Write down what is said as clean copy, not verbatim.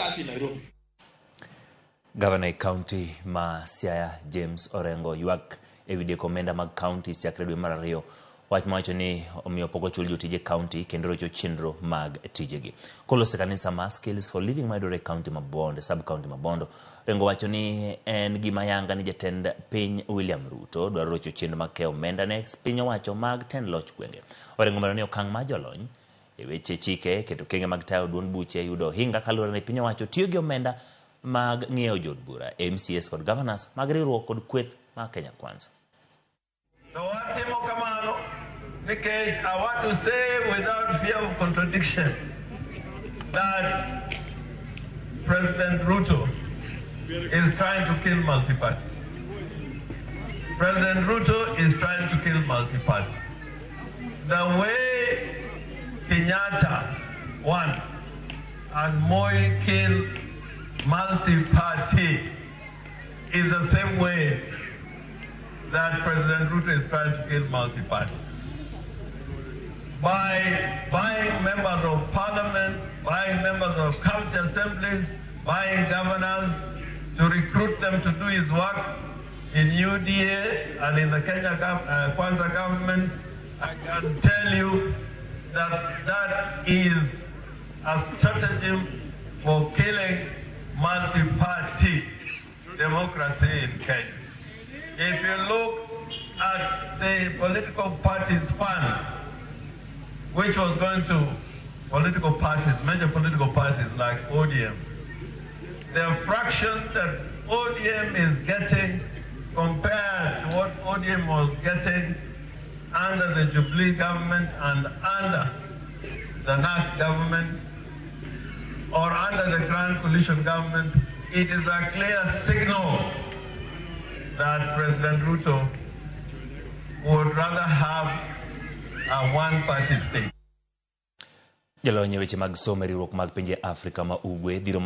us in Nairobi. Gavana e kaunti ma Siaya James Orengo ywak e wi deko omenda mag kaunti chakre dwe mar ariyo. Wach mawacho ni omiyo pok ochul jotije kaunti kendo rocho chenro mag tijegi. Koloso e kanisa ma Skills for Living mayudore e kaunti ma Bondo, sub kaunti ma Bondo, Orengo wacho ni en gima yanga ni jatend piny William Ruto dwaro rocho chenro mag keyo omenda ne piny owacho mag tend loch gwenge. Orengo medo ni okang' ma jolony e weche chike keto okenge mag tayo duond buche yudo ohinga kaluwore ni piny owacho tiyo gi omenda mag ng'iewo jood bura, MCAs kod governors mag riwruok kod kweth mag Kenya Kwanza. To watimo kamano nikech I want to say without fear of contradiction that President Ruto is trying to kill multi-party. President Ruto is trying to kill multi-party. The way Kenyatta won and Moi killed multi-party is the same way that President Ruto is trying to kill multi-party. By buying members of parliament, buying members of county assemblies, buying governors to recruit them to do his work in UDA and in the Kenya Kwanza government, I can tell you that that is a strategy for killing multi-party democracy in Kenya. If you look at the political parties funds, which was going to political parties, major political parties like ODM, the fraction that ODM is getting compared to what ODM was getting under the Jubilee government and under the NAC government or under the Grand Coalition government, it is a clear signal that President Ruto would rather have a one-party state. Jalony e weche mag somo e riwruok mag pinje Afrika ma Ugwe dhiro